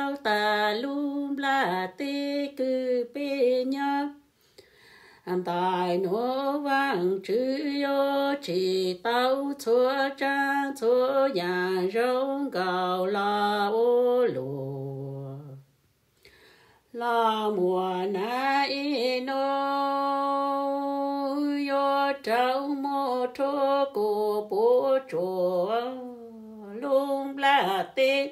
paub tas lub nplaj teb kws peb nyob. Ntais nuav Vaajtswv yuav tsim tau txhua tsaab txhua yaam zoo nkaus lug ua luam. Los muaj naaiv nuav yuav rau muaj rua kuas puam tsuam lub nplaj teb.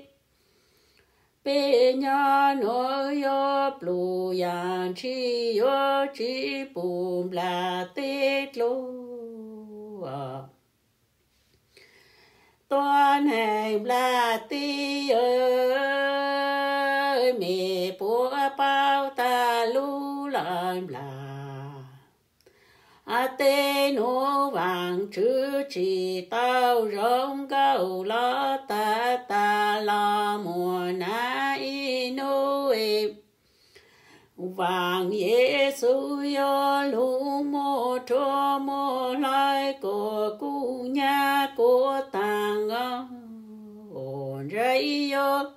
Peb nyob nuav yuav pluj yaam ntshis yuav tsi pum nplaj teb dlua. Tuab neeg nplaj teb, mej puab paub tas lub laj nplaj teb nuav Vaajtswv tsim tau zoo nkaus lug tag tas los muaj naaiv nuav. Vaam Yexus yuav lug muaj rua muaj hlais kuas kuj nyab kuj taag os, ntse yuav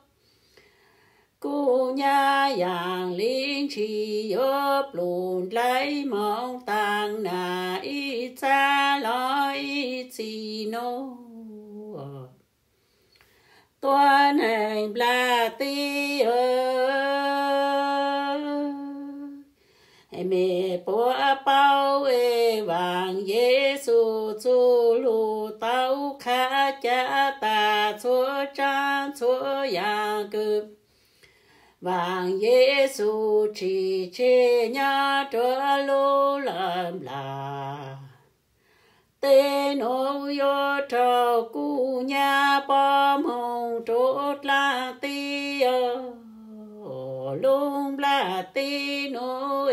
kuj nyab yaam le ntshis yuav pluj dlai moog taag nas ib txha los ib txhis nuav. Tuab neeg nplaj teb, mej puab paub es Vaam Yexus txuj lug tau qha ca tas txhua tsaab txhua yaam kws Vaam Yexus tsim tseg nyob rua lub laj nplaj teb nuav yuav raug kuj nyab poob moog rua dlaab teb os. Lub nplaj teb nuav,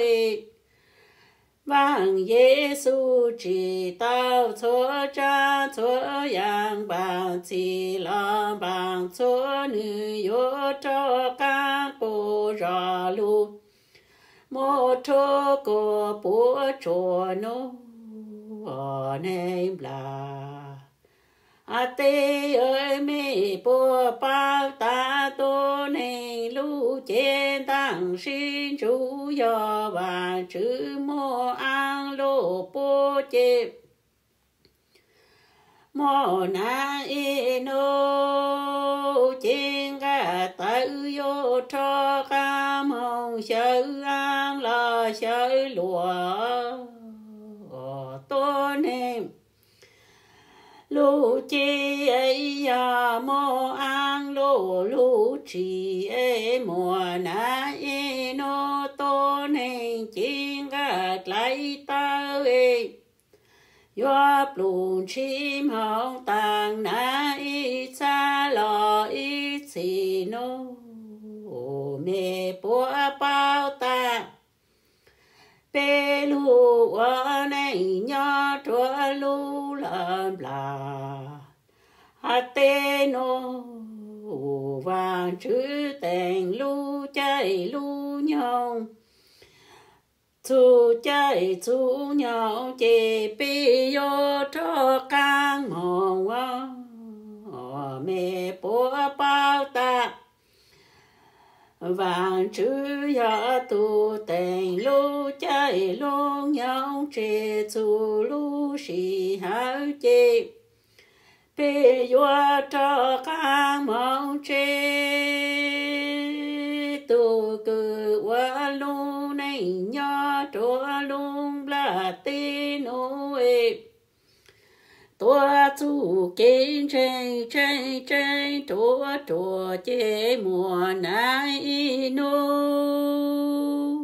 Vaam Yexus tsim tau txhua tsaab txhua yaam npaam txhim los npaam txhua, nwg yuav rov qaab quas zog lug muaj rua kuas puam tsuam nuav neeg nplaj teb. Mej puab paub tas tuab neeg lub cev ntaam sib ntsuj yog Vaajtswv muaj aav luj puab ces muaj naaiv ib nub cev nqaj tawv yuav rov qaab moog xyaw aav los xyaw luam tuab neeg lub cev. Yog muaj aav luj lub tsim, muaj naaiv ib nub tuab neeg cev nqaj dlai tawv yuav pluj ntshis moog taag nas ib txha los ib txhis nub. Mej puab paub tas peb lug ua neej nyob rua lub laj nplaj teb nuav, Vaajtswv teem lub caij lub nyoog, txug caij txug nyoog ces peb yuav rov qaab moog. Mej puab paub tas Vaajtswv yog tug teem lub caij lub nyoog tseg txug lub sij hawm ces peb yuav rov qaab moog tseg. Tug kws ua lub neej nyob rua lub nplaj teb nuav, tuav txuj kev ntseeg tseeb tseeb ruam ruam ces muaj naaiv ib nub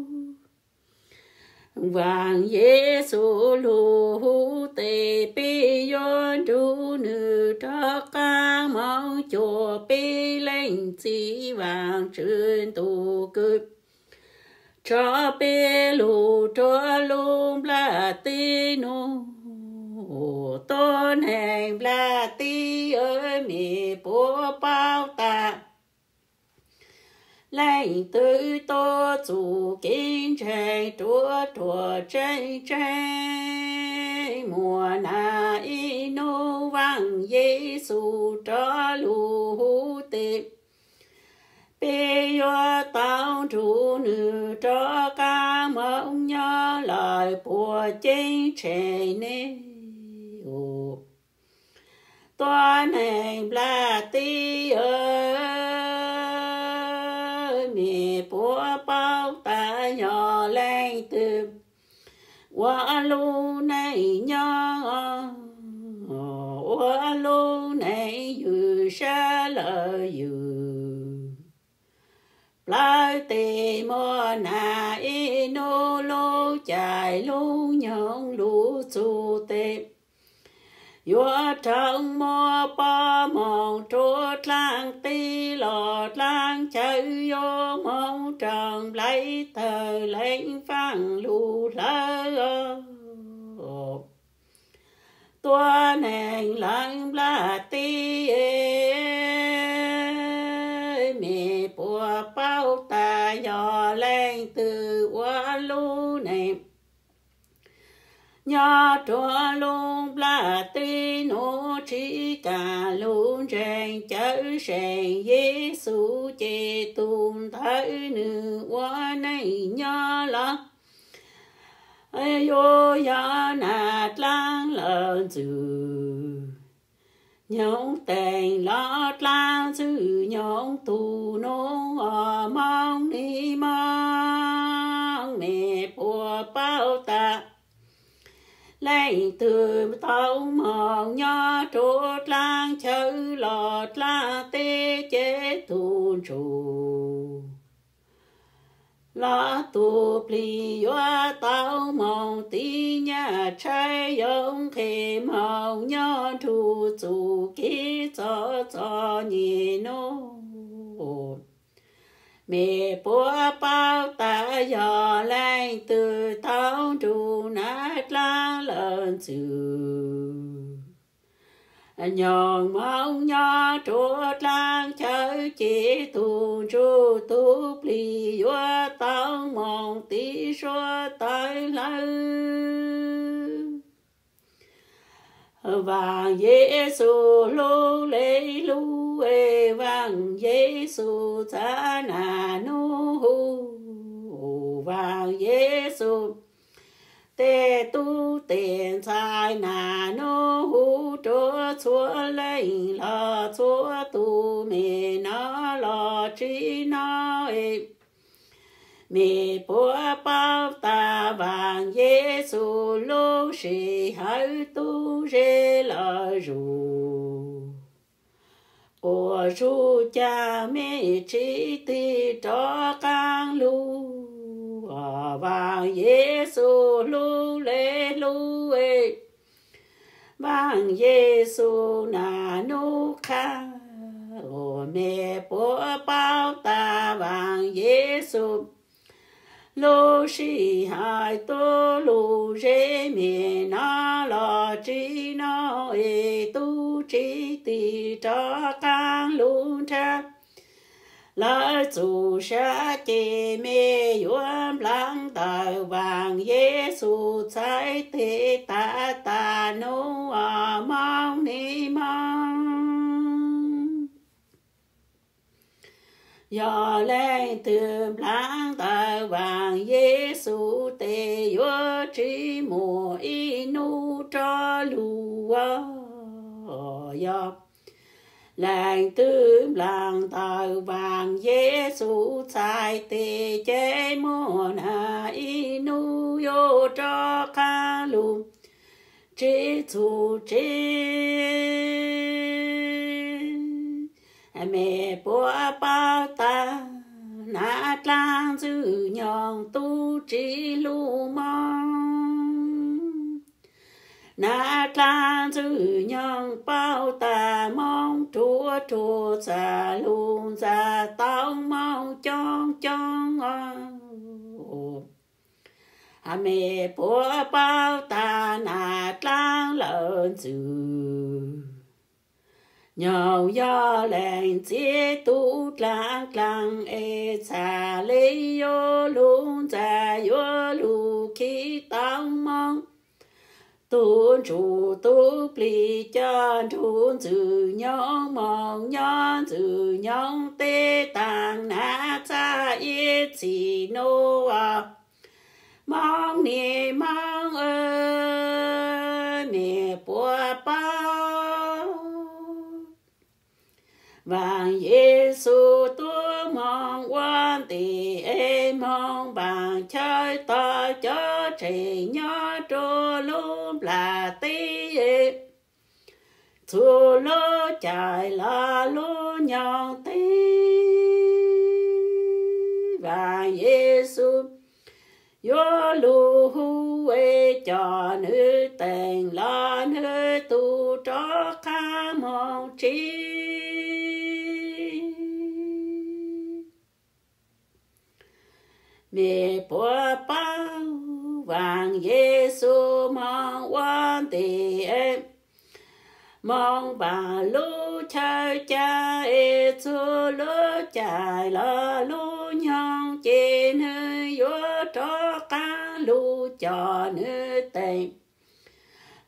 Vaam Yexus lug huv tes peb yuav nrug nwg rov qaab moog cuag peb leej txiv Vaajtswv ntu kws tso peb lug rua lub nplaj teb nuav. Tuab neeg nplaj teb, mej puab paub tas leej twg tuav txuj kev ntseeg ruam ruam tseeb tseeb, muaj naaiv ib nub Vaam Yexus rov lug huv tes Peb yuav tau nrug nws rov qaab moog nyob lawm puas ceeb tsheej ne? Tuab neeg nplaj teb, mej puab paub tas yog leej twg ua lub neej nyob, ua lub neej ywj sab lawm ywj. Plawv teg muaj nas ib nub, lub caij lub nyoog lug txug teg, yuav raug muab pob moog rua dlaab teb los dlaab chaw, yuav moog raug nplaiv tawg leej faaj lug hlawv. Tuab neeg lawv nplaj teb, mej puab paub tas yog leej twg ua lub neej nyob rua lub nplaj teb nuav, tsi kaam lug ntseeg cawm seem Yexus, ces tug ntawd nwg ua neej nyob los yuav yog nas dlaab lawm ntxwg nyoog teeg los dlaab ntxwg nyoog tug nuav. Moog ni moog, mej puab paub tas leej twg tau moog nyob rua dlaab chaw los dlaab teb, ces tug ntsuj los tug plig yuav tau moog tiv nyaj tshaib, yuav nqeg moog nyob nrug txuj kev txom txom nyem nuav. Mej puab paub tas yog leej twg tau nrug nas dlaab lawm ntxwg nyoog moog nyob rua dlaab chaw, ces tug ntsuj tug plig yuav tau moog tiv suab tawv hlawv. Vaam Yexus hlub le hlub, Vaam Yexus txav nas nuj hu, Vaam Yexus tej tub tej ntxhais nas nuj hu rua txhua leej los txhua tug, mej nov los tsi nov, mej puab paub tas Vaam Yexus lub sij hawm tub zeb lawm zug, quas zug caag mej tsi tig rov qaab lug. Vaam Yexus hlub le hlub, Vaam Yexus nas nuj qha, mej puab paub tas Vaam Yexus lub sij hawm tub lug zeb, mej nov los tsi nov, es tub tsi tig rov qaab lug nrhav lawv txuj sa, ces mej yuav nplaag ntawm Vaam Yexus txhais tes tav tas nuj moog ni moog. Yog leej twg nplaag ntawm Vaam Yexus tes yuav tsi muaj ib nub rov lug. Yog leej twg nplaag ntawm Vaam Yexus txhais tes ces muaj nas ib nub yuav rov qaab lug tsi txuj tsi. Mej puab paub tas nas dlaab ntxwg nyoog tub tsi lug moog. Nas dlaab ntxwg nyoog paub tas moog ruam ruam txam lug ntxag tau moog coob coob. Mej puab paub tas nas dlaab lawm ntxwg nyoog yog leej txiv tub dlaab dlaab es txhaj le yuav lug ntxag yuav lug khib tau moog. Tug ntsuj tug plig coj nrug ntxwg nyoog moog nyob ntxwg nyoog teb taag Nuj, Hmoob niam Hmoob, mej puas paub, Vaas Yexus tuaj moog ua ntim es moog npaam chaw tog cov tseem nyob rua lub nplaag teb, txug lub cais los lub nyoog teb. Vaas Yexus yuav lug hu es coj nwg teem los nwg tug rov qaab moog tsi. Mej puas paub, Vaas Yexus moog ua ntim, moog npaam lub chaw ca es txug lub cais los lub nyoog ces nwg yuav rov qaab lug coj nwg teem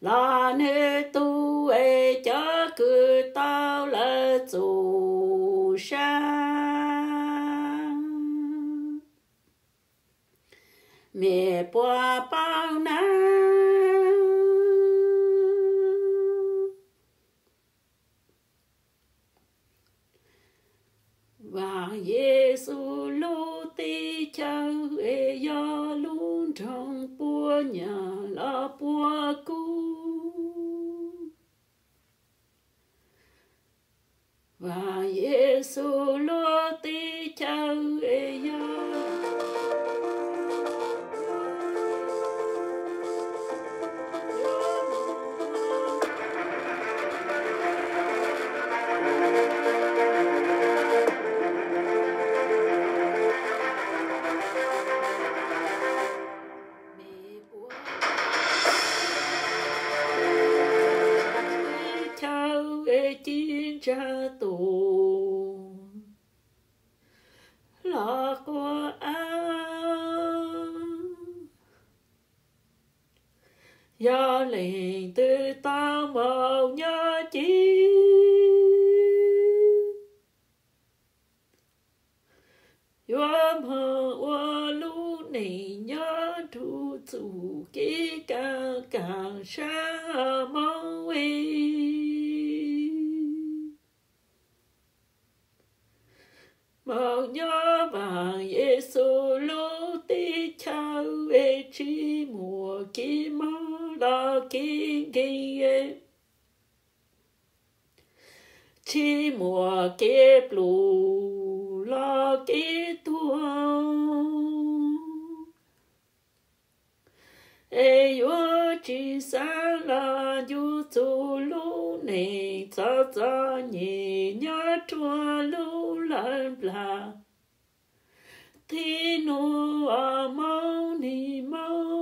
los nwg tug es cov kws tau lawm txum sab. Mej puas paub na, Vaas Yexus lub teb chaws es yog lub nroog puab nyam los puab kub. Vaas Yexus lub teb chaws es yog teb chaws es ci ntsa tus los quaj ab. Yog leej twg tau npaum nyob ci, yuav moog ua lub neej nyob rua txuj kev kaaj kaam sab moog es. Moog nyob Vaas Yexus lub teb chaws es tsi muaj kev mob los kev nkeeg, tsi muaj kev pluj los kev tuag, es yuav tsi xaav los ncu txug lub neej txom txom nyem nyob rua lub lawv nplaag. Tib nuav moog nim moog